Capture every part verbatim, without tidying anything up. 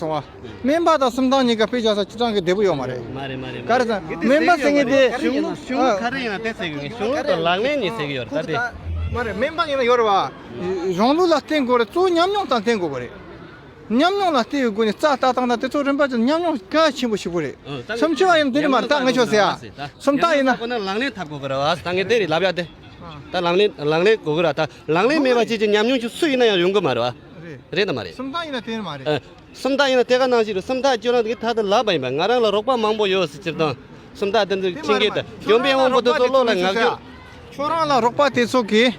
སོང་བ། སྨན་པ་དང་སུམ་རྟགས་གཉིས་ཀ་དཔེ་བཞག་ས་སྤྱིར་བཏང་གི་བདེ་པོ་ཡོད་མ་རེད། མ་རེད་མ་རེད། ག་རེ་ཟེར་ན་སྨན་པ་ཟེར་མཁན་དེ། གཞུང་ལུགས་གཞུང་ལུགས་ག་རེ་ཡིན་ན་དེ་ཟེར་གི་ཡིན། གཞུང་ལུགས་དང་ལག་ལེན་གཉིས་ཟེར་གི་ཡོད་རེད་ད་དེ། མ་རེད། སྨན་པ་ཡིན་ན་ཡོད་རེད་བ། གཞུང་ལུགས་ལ་བརྟེན་དགོས་རེད། གཙོ་བོ་ཉམས་མྱོང་དང་བརྟེན་དགོས་གི་རེད། ཉམས་མྱོང་ལ་བརྟེན་ཡོད་དགོས་ནས་རྩ་ལྟ་སྟངས་དང་དེ་ཚོ་རིམ་པ་ཅན་ཉམས་མྱོང་གལ་ཆེན་པོ་ཞིག་པོ་རེད། སུམ་ཅུ་བ་ཡིན་ན་དེ་ནི་མ་རེད། ད་ངས་ཆོག་ཟེར་ཡ། སུམ་རྟགས་ཡིན་ན། ལག་ལེན་འཐབ་དགོས་གི་རེད་བ། ད་ངས་དེ་རེད་ལབ་ཡ་དེ། ད་ལག་ལེན་ལག་ལེན་དགོས་གི་ར། ད་ལག་ལེན་མེད་པ་ཅིག་གི་ཉམས་མྱོང་ཅིག་སུ་ཡིན་ན་ཡང་ཡོང་གི་མ་རེད་བ། རེད། རེད་དམ་མ་རེད། སུམ་རྟགས་ཡིན་ན་དེ་ནི་མ་རེད། ཨ། སུམ་རྟགས་ཡིན་ན་དེ་ག་ནང་བཞིན་རེད། སུམ་རྟགས་ཁྱོད་རང་གིས་ད་ལྟ་ལབ་པ་ཡིན་པ། ང་རང་ལ་རོགས་པ་མང་པོ་ཡོད་ཟེར། སྤྱིར་བཏང་སུམ་རྟགས་དེ་ཚོ་ཁྱིམ་རྒྱུད་དང་གཞོན་པའི་དབང་པོ་དེ་ཚོ་བློ་ལ་ངག་རྒྱུ། ཁྱོད་རང་ལ་རོགས་པ་དེ་ཚོ་གིས་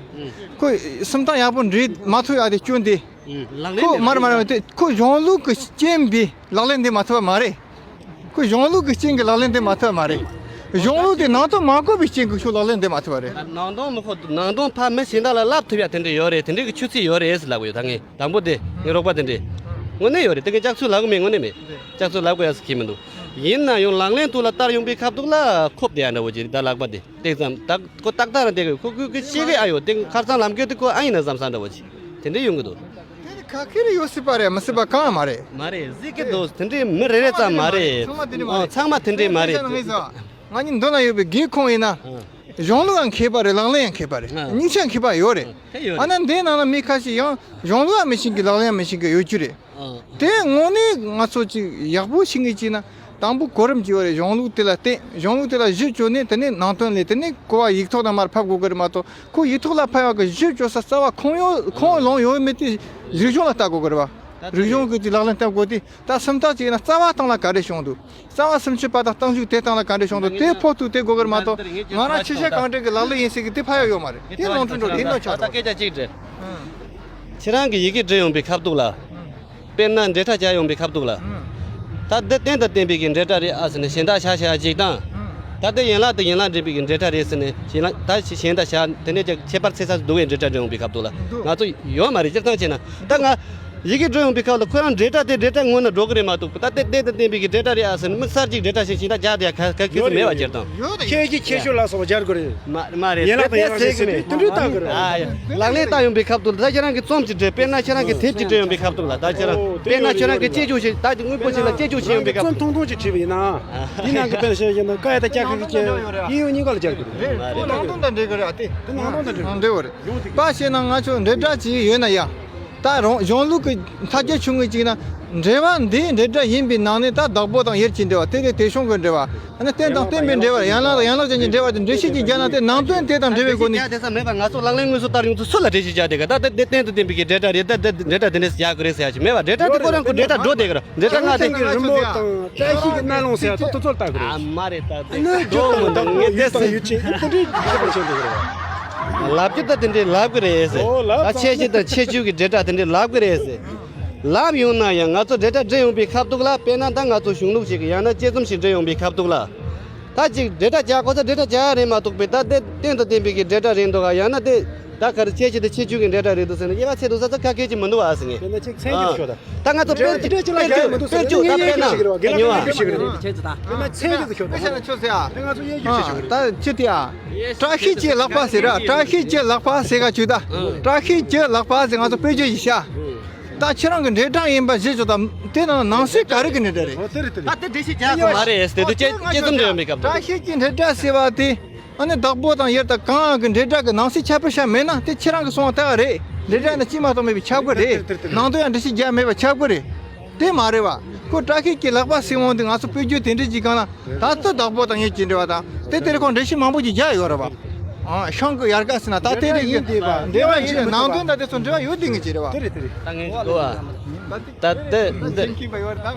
ཁོས་སུམ་རྟགས་ཡག་པོ་འབྲི་མ་ཐུབ་ཡག་དེ་སྐྱོན་དེ། ཁོ་མར་མར་དེ་ཁོ་གཞུང་ལུགས་ཀྱི་རྐྱེན་པས་ལག་ལེན་འདེབས་མ་ཐུབ་པ་མ་རེད། ཁོ་གཞུང་ལུགས་ཀྱི་རྐྱེན་གྱིས་ལག་ལེན་འདེབས་མ་ཐུབ་པ་མ་རེད། གཞུང་ལུགས་དེ་ནང་དོན་མ་གོ་བའི་རྐྱེན་གྱིས་ཁོས་ལག་ལེན་འདེབས་མ་ཐུབ་པ་རེད། ནང་དོན་མི་ཁོ་ནང་དོན་ཕར་མི་གཞན་དག་ལ་ལབ་ཐུབ་ཡ་དེ་འདྲ་ཡོད་རེད། དེ་འདྲའི་གི་ཆུ་ཚད་ཡོད་རེད་ཟེར་ལབ་གི་ཡོད། ད་ངས་དང་པོ་དེ་ངའི་རོགས་པ་དེ་འདྲས་དངོས་གནས་ཡོད་རེད། དེ་གི་ལྕགས་ཚུལ་ལབ་གི་མེད། དངོས་གནས་མེད། ལྕགས་ཚུལ་ལབ་དགོས་ཡ་ཟེར་གི་མི་འདུག་ཡིན་ན་ཡང་ལག་ལེན་དུ་ལ་བསྟར་ཡོང་པའི་ཁ་ཐུག་ལ་ཁོབ་བསྡད་ཡ་འདྲ་བོ་ཅིག་རེད། ད་ལག་པ་དེ་ཏོག་ཙམ་ད་ཁོ་ཏག་ཏག་རང་བསྡད་གི། ཁོ་ཁོ་ཁོ་ཤེས་གི་ཨ་ཡོད། དེ་ཁར་སང་ལམ་ཁྱེར་དེ་ཁོ་ཨ་ཡིན་ན་བསམ་ས་འདྲ་བོ་ཅིག་དེ་འདྲས་ཡོང་གི་འདུག་དེ་ནི་ཁ་ཁེར་ཡོད་སྲིད་པ་རེད། མི་སྲིད་པ་གང་ཡང་མ་རེད། མ་རེད། གཟིགས་གི་འདུག་དེ་འདྲས་མི་རེ་རེ་ཙམ་མ་རེད། ཚང་མ་དེ་འདྲས་མ་རེད། ཨོ། ཚང་མ་དེ་འདྲས་མ་རེད། ང་ཚོ་ང་ཚོ་ང་གཉིས་མདུན་ན་ཡོད་པའི་སྒེར་ཁོངས་ཡིན་ན། ཨ། གཞུང་ལུགས་ཡང་མཁས་པ་རེད། ལག་ལེན་ཡང་མཁས་པ་རེད། ཨ། གཉིས་ཆ་མཁས་པ་ཡོད་རེད། ཨ། དེ་ཡོད་རེད། ཨ་ན་འདིའི་ནང་ན་མི་ཁ་ཤས་ཡང་གཞུང་ལུགས་ཡང་མི་ཤེས་གི། ལག་ལེན་ཡང་མི་ཤེས་གི་ཡོད་རྒྱུ་རེད། ཨ། དེ་དངོས་གནས་ང་ཚོ་ཅིག་ཡག་པོ་ཤེས་ངེས་ཅིག་ན། དང་པོ་གོ་རིམ་ཅིག་ཡོད་རེད། གཞུང་ལུགས་དེ་ལ་བརྟེན། གཞུང་ལུགས་དེ་ལ་གཞི་བཅོལ་ནས། དེ་ནས་ནང་དོན་ལས། དེ་ནས་གོ་བ་ཡིག་ཐོག་ནང་མར་ཕབ་དགོས་གི་རེད་མ་གཏོགས། ཁོ་ཡིག་ཐོག་ལ་ཕབ་ཡག་གི་གཞི་བཅོལ་ས་རྩ་བ་ཁུངས་ཡོད་ཁུངས་ལོང་ཡོད་མེད་དེ་རིག་གཞུང་ལ་ལྟ་དགོས་གི་རེད་བ། རིག་གཞུང་གི་ཅིག་ལག་ལེན་བསྟར་དགོས་དེ། ད་སུམ་རྟགས་ཅིག་ཡིན་ན་རྩ་བ་སྟེང་ལ་ག་རེ་བྱུང་འདུག་རྩ་བ་སུམ་ཅུ་པ་དང་སྟོང་ཕྲག་གཅིག་སྟེང་ལ་ག་འདྲ་བྱུང་འདུག་དེ་ཕོག་ཐུག་དེ་དགོས་གི་རེད་མ་གཏོགས། ང་རང་ཕྱི་བཤད་གང་དྲན་གི་ལག་ལེན་ཡིན་ཟེར་གི་དེ་ཕ་ཡག་ཡོད་མ་རེད། དེ་ནོར་འཁྲུལ་འགྲོ་རེད། ཡིན་ནོ་ཆགས་འགྲོ། སྐད་ཆ་གཅིག་དྲན། ཁྱེད་རང་གི་ཡི་གེ་འབྲི་ཡོང་པའི་ཁ་ཐུག་ལ། དཔེར་ན་འབྲེལ་སྒྲ་རྒྱག་ཡོང་པའི་ཁ་ཐུག་ལ། ད་འདི་རྟེན་དང་བརྟེན་པའི་གི་འབྲེལ་སྒྲ་རེད་ཨ་ཟེར་ནས་གཞན་དག་བཞག་བཞག་ཅིག་དང་། ད་འདི་ཡན་ལག་དང་ཡན་ལག་འབྲེལ་བའི་གི་འབྲེལ་སྒྲ་རེད་ཟེར་ནས་གཞན་ལ་ད་གཞན་དག་བཞག་དེ་ནས་ཀྱང་ཁྱད་པར་ཚད་ས་སུ་འདུག་པའི་འབྲེལ་སྒྲ་འབྲི་ཡོང་པའི་ཁ་ཐུག་ལ། ང་ཚོ་ཡོད་མ་རེད། སྤྱིར་བཏང་བྱས་ན་ད་ང་ཡི་གེ་འབྲི་ཡོང་པའི་སྐབས་ལ་ཁོ་རང་འབྲེལ་སྒྲ་དེ་འབྲེལ་སྒྲ་ངོས་ནས་འགྲོ་གི་རེད་མ་གཏོགས། ད་དེ་རྟེན་དང་བརྟེན་པའི་གི་འབྲེལ་སྒྲ་རེད་ཨ་ཟེར་ནས་མི་གསར་ཅིག་འབྲེལ་སྒྲ་ཞིག་ཞིག་ད་རྒྱག་དེ་ག་ག་གི་སུ་མེད་པ། སྤྱིར་བཏང་ཁྱེད་ཀྱིས་ཁྱེད་ཤོད་ལ་སོགས་སྦྱར་དགོས་རེད། མ་མ་རེད། ཡན་ལག་དང་ཡན་ལག་ཟེར་གི་མེད། དེ་འདྲ་ལྟ་དགོས་རེད། ཨ་ཡ། ལག་ལེན་བསྟར་ཡོང་པའི་ཁ་ཐུག་ལ་ད་ཁྱེད་རང་གི་རྩོམ་ཅིག་འབྲི། དཔེར་ན་ཁྱེད་རང་གི་དེབ་ཅིག་འབྲི་ཡོང་པའི་ཁ་ཐུག་ལ། ད་ཁྱེད་རང་ཨོ་དེ་དཔེར་ན་ཁྱེད་རང་གི་དཔྱད་བརྗོད་ཞིག་ད་དངོས་པོ་ཞིག་ལ་དཔྱད་བརྗོད་བྱེད་ཡོང་པའི་ཁ་ཐུག་རྩོམ་ཐུང་ཐུང་ཅིག་བྲིས་པ་ཡིན་ན། དེ་ནང་གི་དཔེར་བཤད་བཞག་ན་ཀ་ཡ་ད་ཀྱ་ཁ་གི་ཀྱ་ཡིན་ཡོད་གཉིས་ཀ་ལ་སྦྱར་དགོས་རེད། དེ་ནང་དོན་དང་འབྲེལ་གི་རེད་ཨ། དེ་དེ་ནང་དོན་དང་འབྲེལ་གི་རེད། འབྲེལ་བ་རེད། པ་བྱས་ན་ང་ཚོ་འབྲེལ་སྒྲ་ཅིག་ཡོད་ན་ཡ། ད་རང་གཞུང་ལུགས་ཀྱི་མཐའ་རྒྱ་ཆུང་ངུ་གཅིག་ན། འབྲེལ་བ་འདི་འབྲེལ་སྒྲ་ཡིན་པའི་ནང་ནས་ད་བདག་པོ་དང་ཡུལ་གྱི་འབྲེལ་བ། དེ་ལས་དེ་བྱུང་གི་འབྲེལ་བ། ཨ་ནི་རྟེན་དང་བརྟེན་པའི་འབྲེལ་བ། ཡན་ལག་དང་ཡན་ལག་ཅན་གྱི་འབྲེལ་བ་དེ་འགྲེལ་བཤད་ཅིག་རྒྱག་ན། དེ་ནང་དོན་དེ་དང་འབྲེལ་བའི་སྒོ་ནས། འགྲེལ་བཤད་རྒྱག་དེ་ས་མེད་པ། ང་ཚོ་ལག་ལེན་དངོས་སུ་བསྟར་ཡོང་དུས་སུ་ལ་འགྲེལ་བཤད་རྒྱག་དེ་ག་ད་དེ་དེ་རྟེན་དང་བརྟེན་པའི་གི་འབྲེལ་སྒྲ་རེད། ད་དེ་འབྲེལ་སྒྲ་དེ་ཁོ་རང་གི་འབྲེལ་སྒྲ་འགྲོ་དེ་ག་ར། འབྲེལ་སྒྲ་དེ་ཁོ་རང་གི་འབྲེལ་སྒྲ་འགྲོ་དེ་ག་ར། འབྲེལ་སྒྲ་ང་དེ་རིན་པོ་དང་བཀྲ་ཤིས་ཀྱི་སྣ་ལོང་ཟེར་ཡ་དེ་དེ་ཚོ་ལ་ལྟ་དགོས་རེད། ཨ་མ་རེད། ད་དེ་ཨ་ནི་ཇོ་དང་ངས་ཡུལ་དེ་དང་ཡུལ་ཅན་དེ་འདྲའི་ཡིག་ཆ་པར་ཆེན་འདུག་གི་རེད། ལབ་རྒྱུ་ད་དེ་འདྲའི་ལབ་གི་རེད་ཟེར། ཨོ་ལབ་ད་ཆེ་ཆེ་དང་ཆེ་ཆུང་གི་འབྲེལ་སྒྲ་དེ་འདྲའི་ལབ་གི་རེད་ཟེར། ལབ་ཡོང་ན་ཡང་ང་ཚོ་འབྲེལ་སྒྲ་འབྲི་ཡོང་པའི་ཁ་ཐུག་ལ། དཔེར་ན་ད་ང་ཚོ་གཞུང་ལུགས་ཤིག་གི་ཡང་ན་དཔྱད་རྩོམ་ཞིག་འབྲི་ཡོང་པའི་ཁ་ཐུག་ལ། ད་ཅིག་འབྲེལ་སྒྲ་རྒྱག་དགོས་ས་འབྲེལ་སྒྲ་རྒྱག་ཡ་རེད་མ་གཏོགས་པའི། ད་དེ་རྟེན་དང་བརྟེན་པའི་གི་འབྲེལ་སྒྲ་རེད་འདུག་ག་ཡང་ན་དེ་ད་ག་རེ་ཆེ་ཆེ་དང་ཆེ་ཆུང་གི་འབྲེལ་སྒྲ་རེད་འདུག་ཟེར་ན་དབྱེ་བ་ཕྱེ་འདུག་ས་ཚོ་ཁ་སྐད་ཅིག་མི་འདུག་ཨ་ཟེར་ངས། དཔེར་ན་ཅིག་དཔེར་ཨ། ད་ང་ཚོ་དཔེར་ད་དེ་འདྲ་ཅིག་ལ་དཔེར་བརྗོད་དཔེར་བརྗོད་ད་དཔེར་ན་ཉོ་ཨ། དཔེར་ན་ཚད་ཅིག་ཏུ་ཤོད་ད། དཔེར་ན་ཚད་ཅིག་ཏུ་ཤོད་ད། ད་ང་ཚོ་དབྱེ་འབྱེད་བྱེད་ཤོད་རེད། ད་ཅི་དེ་ཨ། བཀྲ་ཤིས་ཀྱི་ལག་པ་ཟེར་ར། བཀྲ་ཤིས་ཀྱི་ལག་པ་ཟེར་ག་ཅིག་ད། བཀྲ་ཤིས་ཀྱི་ལག་པ་ཟེར་ང་ཚོ་དཔེར་བརྗོད་ཡིན་ཤག་ད་ཁྱེད་རང་གི་འབྲེལ་སྒྲ་ཡིན་པ་གཞི་བཅོལ་དང་། དེ་ནང་ནང་གསེས་ག་རེ་གི་འབྲེལ་སྒྲ་རེད། ཨོ་དེ་རེད་དེ་རེད། ད་དེ་འགྲེལ་བཤད་རྒྱག་དགོས་མ་རེད་ཟེར་དུས་དཔྱད་དཔྱད་རྩོམ་འབྲི་ཡོང་པའི་སྐབས་དང་། བཀྲ་ཤིས་ཀྱི་འབྲེལ་སྒྲ་ཟེར་བ་དེ། ཨ་ནི་བདག་པོ་དང་ཡུལ་དང་གང་གི་འབྲེལ་སྒྲ་གི་ནང་གསེས་ཁྱད་པར་ཤ་མེད་ན། དེ་ཁྱེད་རང་གི་སོང་བ་ད་ག་རེད། འབྲེལ་སྒྲ་ནི་སྐྱེས་མ་གཏོགས་མེད་པའི་ཁྱབ་དགོས་རེད། དེ་རེད་དེ་རེད། ནང་དོན་ཡང་འགྲེལ་བཤད་རྒྱག་མེད་པ་ཁྱབ་དགོས་རེད། དེ་མ་རེད་བ། ཁོ་བཀྲ་ཤིས་ཀྱི་ལག་པ་ཟེར་འོང་དུས་ང་ཚོ་དཔེར་བརྗོད་དེ་འདྲ་ཅིག་གང་ན། ད་ལྟ་བདག་པོ་དང་ཡུལ་གྱི་འབྲེལ་བ་དང་། དེ་དེར་ཁོང་འགྲེལ་བཤད་མང་པོ་ཅིག་རྒྱག་ཡོད་རེད་བ། ཨ་ཤང་གི་ཡར་ཀ་ཟེར་ན་ད་དེ་རེད་ཀྱི། འབྲེལ་བ་ཡིན་ནང་དོན་དང་དེ་ཚོ་འབྲེལ་བ་ཡོད་དེ་ངེས་ཀྱི་རེད་བ། དེ་རེད་དེ་རེད། ད་ངས་གོ་བ། ད་དེ་ད་དེ་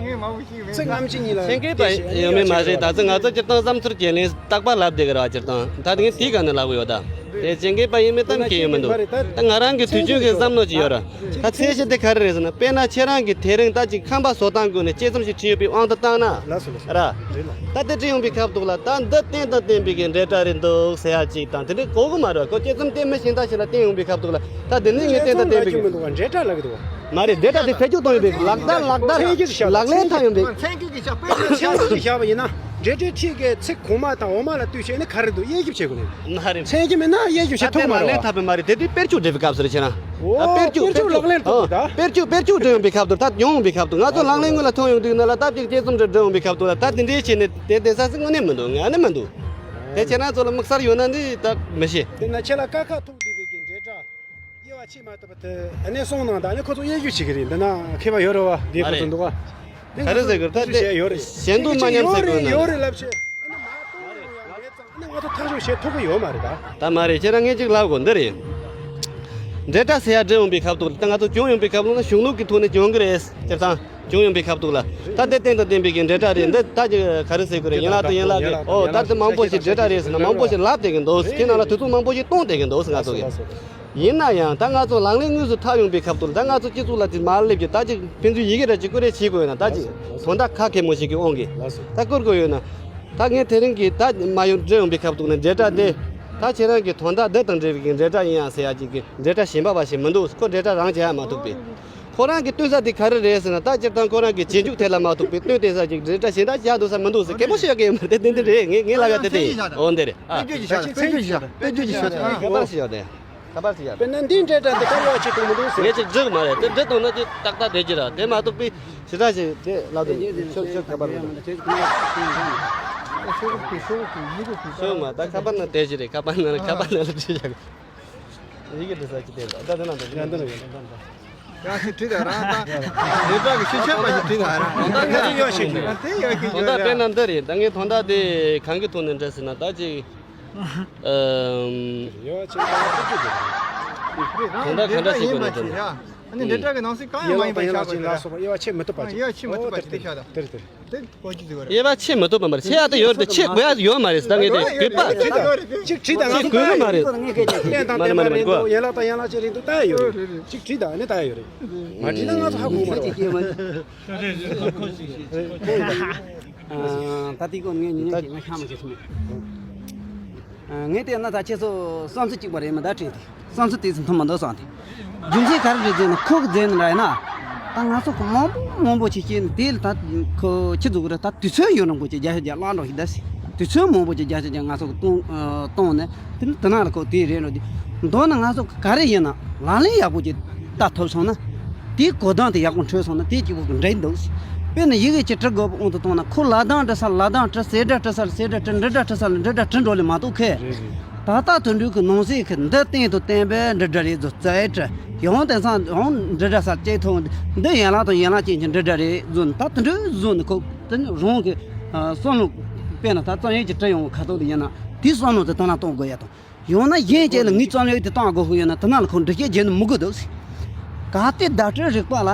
ཚེ་ངམ་ཅི་ཉིད་ལ་ཤེས་མཁན་པ་ཡོད་མེད་མ་རེད། ད་ཚེ་ང་ཚོ་སྤྱིར་བཏང་བསམ་ཚུལ་བརྗེ་ལེན་རྟག་པར་ལབ་བསྡད་ཀྱི་རེད་བ། སྤྱིར་བཏང་ད་དེ་ངས་དེའི་སྒང་ནས་ལབ་གི་ཡོད་ད། དེ་བྱེད་མཁན་པ་ཡིན་མིན་གཏམ་ཁེལ་ཡོད་མི་འདུག་ད་ང་རང་གི་དུས་རྒྱུན་གྱི་བསམ་བློ་ཅིག་ཡོད་ར། ད་ཚད་གཞི་དེ་ག་རེ་རེད་ཟེར་ན། དཔེར་ན་ཁྱེད་རང་གིས་དེ་རིང་ད་ཅིག་ཁང་པ་བཟོ་སྟངས་སྒོ་ནས་དཔྱད་རྩོམ་ཞིག་བྲིས་ཡོད་པའི་དབང་དུ་བཏང་ན། ལགས་སོ་ལགས་སོ། ར། རེད་ལགས། ད་དེ་བྲིས་ཡོང་པའི་སྐབས་ཐོག་ལ། ད་འདི་རྟེན་དང་བརྟེན་པའི་གི་འབྲེལ་སྒྲ་རེད་འདུག་ཟེར་ཡ་ཅིག་དང་། དེ་འདྲའི་གོ་གི་མ་རེད་བ། ཁོ་དཔྱད་རྩོམ་དེ་མི་གཞན་དག་ཞིག་ལ་བསྟན་ཡོང་པའི་སྐབས་ཐོག་ལ། ད་དེ་ནི་ངས་རྟེན་དང་བརྟེན་པའི་གི། དཔྱད་རྩོམ་ལབ་ཀྱི་མི་འདུག་བ། འབྲེལ་སྒྲ་ལབ་ཀྱི་འདུག་བ། མ་རེད། འབྲེལ་སྒྲ་དེ་བེད་སྤྱོད་གཏོང་ཡོང་པའི་ལག་བསྟར་ལག་བསྟར་ལག་ལེན་འཐབ་ཡོང་པའི། མཚན་བརྗོད་ཀྱི་བཞག་དཔེར་ན་མཚན་བརྗོད་ཀྱི་བཞག་པ་ཡིན་ན། འབྲེལ་སྒྲའི་ཁྲིད་ཀྱི་ཚིག་གོང་མ་དང་འོག་མ་ལ་ལྟོས་བྱས་ནས་ག་རེ་འདུག་དབྱེ་ཞིབ་བྱེད་དགོས་ནས། མ་རེད། མཚན་གཞི་མེད་ན་དབྱེ་ཞིབ་བྱེད་ཐུབ་ཀྱི་མ་རེད་བ། ད་ལག་ལེན་འཐབ་པའི་མ་རེད། དེ་དུས་དཔེར་བརྗོད་འབྲི་བའི་སྐབས་སུ་རེད་བྱས་ན། འོ། ཨ། དཔེར་བརྗོད་དཔེར་བརྗོད་ལག་ལེན་འཐབ་པ་ད། དཔེར་བརྗོད་དཔེར་བརྗོད་འབྲི་ཡོང་པའི་སྐབས་དུ་ད་ཡོང་བའི་སྐབས་དུ་ང་ཚོ་ལག་ལེན་དངོས་ལ་ཐོན་ཡོང་དུས་ན་ལ་སྟབས་ཀྱིས་དཔྱད་རྩོམ་འབྲི་འབྲི་ཡོང་པའི་སྐབས་དུ་ལ་ད་དེ་འདྲའི་བྱས་ནས་དེ་དེ་ས་སི་དངོས་གནས་མི་འདུག་ང་ནི་མི་འདུག་དེ་བྱས་ན་ཚོ་ལ་དམིགས་བསལ་ཡོད་ན་འདི་ད་མི་ཤེས། དེ་ན་ཁྱེད་ལ་ཀ་ཁ་ཐུག་བསྡད་པའི་གི་འབྲེལ་སྒྲ། དབྱེ་བ་ཕྱེ་མ་ཐུབ་པ་དེ་ཨ་ནེ་སོང་ནང་ད་ཨ་ནེ་ཁོ་ཚོ་དབྱེ་ཞིབ་བྱེད་ཀྱི་རེད། འདི་ན་མཁས་པ་ཡོད་རེད་བ། འདི་ཁོ་ཚོ་འདུག་བ། ག་རེ་ཟེར་གི་རེད་ད་དེ་ཡོད་རེད། ཞེ་འདུག་མ་ཉམས་ཟེར་གི་ཡོད་ན་ཡོད་རེད་ལབ་ཤེས། ཨ་ནེ་མ་གཏོང་ཡོང་ཡང་མེད་ཙང་ཨ་ནེ་ང་ཚོ་ཐག་གཅོད་བྱེད་ཐུབ་ཀྱི་ཡོད་མ་རེད་ད། ད་མ་རེད། ཁྱེད་རང་ངས་ཅིག་ལབ་དགོས་འདི་རེད། འབྲེལ་སྒྲ་ཟེར་ཡ་འབྲི་ཡོང་པའི་སྐབས་དུ་ད་ང་ཚོ་སྦྱོང་ཡོང་པའི་སྐབས་ལ་ན་གཞུང་ལུགས་ཀྱི་ཐོག་ནས་སྦྱོང་གི་རེད། སྤྱིར་བཏང་སྦྱོང་ཡོང་པའི་སྐབས་དུ་ལ་ད་དེ་སྟེང་དང་བསྟན་པའི་གི་འབྲེལ་སྒྲ་རེད། འདི་ད་ཅིག་ག་རེ་ཟེར་དགོས་རེད། ཡན་ལག་དང་ཡན་ལག་གི་ཨོ་ད་དེ་མང་པོ་ཞིག་འབྲེལ་སྒྲ་རེད་ཟེར་ན་མང་པོ་ཞིག་ལབ་བསྡད་གི་འདུག་ཁྱེད་རང་ལ་དུས་ཚོད་མང་པོ་ཞིག་གཏོང་བསྡད་གི་འདུག་ང་ཚོ་གི། ཡིན་ན་ཡང་ད་ང་ཚོ་ལག་ལེན་དངོས་སུ་འཐབ་ཡོང་པའི་སྐབས་དུ་ད་ང་ཚོ་སྤྱི་ཚོགས་ལ་དེ་མར་སླེབས་ཀྱི་ད་ཅིག་ཕན་ཚུན་ཡི་གེ་ར་ཅིག་བསྐུར་རེས་བྱེད་དགོས་ཡོད་ན་ད་ཅིག་དོན་དག་ཁ་གད་མོ་ཞིག་གི་དབང་གིས་ད་བསྐུར་དགོས་ཡོད་ན། ད་ངས་དེ་རིང་གི་ད་མ་ཡོང་འབྲི་ཡོང་པའི་སྐབས་དུ་ནས་འབྲེལ་སྒྲ་དེ་ད་ཁྱེད་རང་གི་དོན་དག་འདི་དང་འབྲེལ་བའི་གི་འབྲེལ་སྒྲ་ཡིན་ཡང་ཟེར་ཡ་ཅིག་གི་འབྲེལ་སྒྲ་གཞན་པ་བ་ཞིག་མི་འདུག་ཁོ་འབྲེལ་སྒྲ་རང་བྱེད་ཡ་མ་ཐུབ་པས། ཁོ་རང་གི་སྟོན་ས་དེ་ག་རེ་རེད་ཟེར་ན་ད་སྤྱིར་བཏང་ཁོ་རང་གི་རྗེས་འཇུག་དེ་ལ་མ་ཐུག་པའི་སྟོན་དེ་ས་ཅིག་འབྲེལ་སྒྲ་གཞན་དག་བཞག་འདུག་ས་མི་འདུག་ཟེར་གད་མོ་ཤོར་གི་ཡོད་མ་རེད། དེ་དེ་འདི་རེད། ངས་ངས་ལབ་ཡ་དེ་དེ་ཡིན། འོ་འདི་རེད། ཨ། དཔེ་བརྗོད་ཅིག་བྱ་དང་། དཔེ་བརྗོད་ཅིག་བྱ་དང་། ཁ་པར་ཞིག་ཡོད་དེ། ཁ་པར་ཞིག་ཡོད་དེ། དཔེར་ན་འདི་འདྲའི་སྒྲ་འདི་ག་རེ་བ་ཆེ་གཏོང་མི་འདུག་ཟེར། ངས་ཅིག་འགྲིག་མ་རེད། དེ་འདྲ་གཏོང་ན་ཅིག་ཏག་ཏག་བསྡད་ཀྱི་ར། དེ་མ་གཏོགས་པའི་ཞེ་དྲག་ཞིག་དེ་ལབ་དུས་ཤོག་ཤོག་ཁ་པར་མི་འདུག་ཤོག་མ་ད་ཁ་པར་ནང་བསྡད་ཀྱི་རེད། ཁ་པར་ནང་ཁ་པར་ནང་ལ་བྲིས་བཞག་ཡི་གེ་འབྲི་ས་ཅིག་བསྟན་ད་ད་དེ་ནང་དུ་ཡང་འདི་ནང་ཡོད། ཡང་ཞིག་བྲིས་དང་རང་ད། ལས་གྲྭ་གི་ཤེས་བྱ་པ་ཞིག་བྲིས་དང་རང་། དོན་དག་དེ་ཡོད་ཤེས་ཀྱི་རེད། དེ་ཡོད་ཤེས་ཀྱི་དོན་དག་རེད། དཔེར་ན་འདི་རེད། ད་ངས་དོན་དག་དེ་གང་གི་ཐོག་ནས་འདྲ་ཟེར་ན་ད་ཅིག་ཨམ། ཡོད་ཤེས་ཀྱི་རེད། དོན་དག་གང་འདྲ་ཞིག་དགོས་ནས་འདྲ་ཟེར་ན། ཨ་ནི་འབྲེལ་སྒྲ་གི་ནང་གསེས་གང་ཡང་མ་ཡིན་པ་ཡན་ལག་ཅན་ལ་སོགས་པ་དབྱེ་བ་ཕྱེ་མི་ཐུབ་པ་ཅིག་དབྱེ་བ་ཕྱེ་མི་ཐུབ་པ་ཅིག་དེ་ཤ་དང་། དེ་རེད་དེ་རེད། དེ་གོ་རྒྱུ་ཟེར་བ་རེད། དབྱེ་བ་ཕྱེ་མི་ཐུབ་པ་མ་རེད། ཕྱེ་ཡག་དེ་ཡོད་རེད་དེ་ཕྱེ་དགོས་ཡག་ཡོད་མ་རེད། ད་ངས་དེ་དགོས་པ། ཅིག་བྲིས་དང་ཅིག་དགོས་ཀྱི་མ་རེད། ལན་དང་མ་རེད་བརྟེན་མ་རེད་པ་མ་རེད་རེད་འདུག་ཡན་ལག་དང་ཡན་ལག་ཅན་རེད་འདུག་ལྟ་ཡ་ཡོད་རེད། ཅིག་བྲིས་དང་ནི་ལྟ་ཡ་ཡོད་རེད། མ་བྲིས་ན་ང་ཚོ་ཧ་གོ་མ་རེད། ད་དེ་སྐོར་ངས་ཉིན་ཉིན་གཅིག་ང་ཤ་མ་བྱེད་སོང་། ངས་བལྟས་ན་ད་ཁྱེད་ཚོ་བསམ་ཚུལ་གཅིག་པ་རེད་མི་ད་དྲན་ཏེ། བསམ་ཚུལ་དེ་ཚོ་མཐུན་མི་འདུག་བསམ་སྟེ། རྒྱུ་མཚན་ག་རེ་རེད་ཟེར་ན་ཁོ་གི་རྫས་ནི་ར་ཡིན་ན། ད་ང་ཚོ་གི་མང་པོ་མང་པོ་ཞིག་བཤད་ནས་དེ་ལ་ད་ཁོ་ཁྱི་ཚོ་གི་ར་ད་དུས་ཚོད་ཡོད་རུང་གོ་ཅིག་བརྒྱ་ཆ་བརྒྱ་བླངས་འགྲོ་ཞིག་ད་སི། དུས་ཚོད་མང་པོ་ཅིག་བརྒྱ་ཆ་བརྒྱ་ང་ཚོ་གི་གཏོང་གཏོང་ནས་དེ་ནི་དེ་ན་ལ་ཁོ་དེ་རེད་འགྲོ་དེ། མདོར་ན་ང་ཚོ་གི་ག་རེ་ཡིན་ན་ལག་ལེན་ཡག་པོ་ཅིག་བསྟར་ཐུབ་སོང་ན། དེའི་གོ་གདངས་དེ་ཡག་པོ་འཕྲོད་སོང་ན་དེ་གཅིག་པོ་གི་འགྲིག་འདུག་དཔེར་ན་ཡི་གེ་གཅིག་འབྲི་དགོས་པའི་དབང་དུ་བཏང་ན་ཁོ་ལ་གདངས་འབྲི་ས་ལ་གདངས་འབྲི། གསལ་སྒྲ་འབྲི་ས་ལ་གསལ་སྒྲ་འབྲི། འབྲི་སྒྲ་འབྲི་ས་ལ་འབྲི་སྒྲ་འབྲི་འགྲོ་ལེ་མ་གཏོགས་ཁེ། རེད་རེད། ད་ལྟ་དོན་འགྲུལ་གྱི་ནང་གསེས་ཀྱི་འདི་སྟེང་དུ་བསྟན་པའི་འབྲི་སྒྲ་རེད་ཟོ་རྩ་ཡི་བྲི། ཡང་དེང་སང་ཡང་འབྲི་སྒྲ་ས་བཅད་ཐུང་འདི་ཡན་ལག་དང་ཡན་ལག་ཅན་གྱི་འབྲི་སྒྲ་རེད་ཟོ་ནི་ད་དོན་འགྲུལ་ཟོ་ནི་ཁོ་དེ་ནི་རང་གི་བསམ་བློ་དཔེར་ན་ད་རྩོམ་ཡིག་ཅིག་བྲི་ཡོང་བའི་ཁ་ཐུག་ལ་ཡིན་ན་དེའི་བསམ་བློ་དེ་དོན་ལ་གཏོང་དགོས་ཡ་དང་། ཡང་ན་གཞན་གཅིག་ལ་ངའི་རྩོམ་ཡིག་དེ་བཏང་དགོས་ཀྱི་ཡོད་ན་དེ་ན་ལ་ཁོ་འགྲེལ་བཤད་བརྒྱབ་ནས་མི་དགོས་འདུག་གལ་ཏེ་བརྡ་སྤྲོད་རིག་པ་ལ་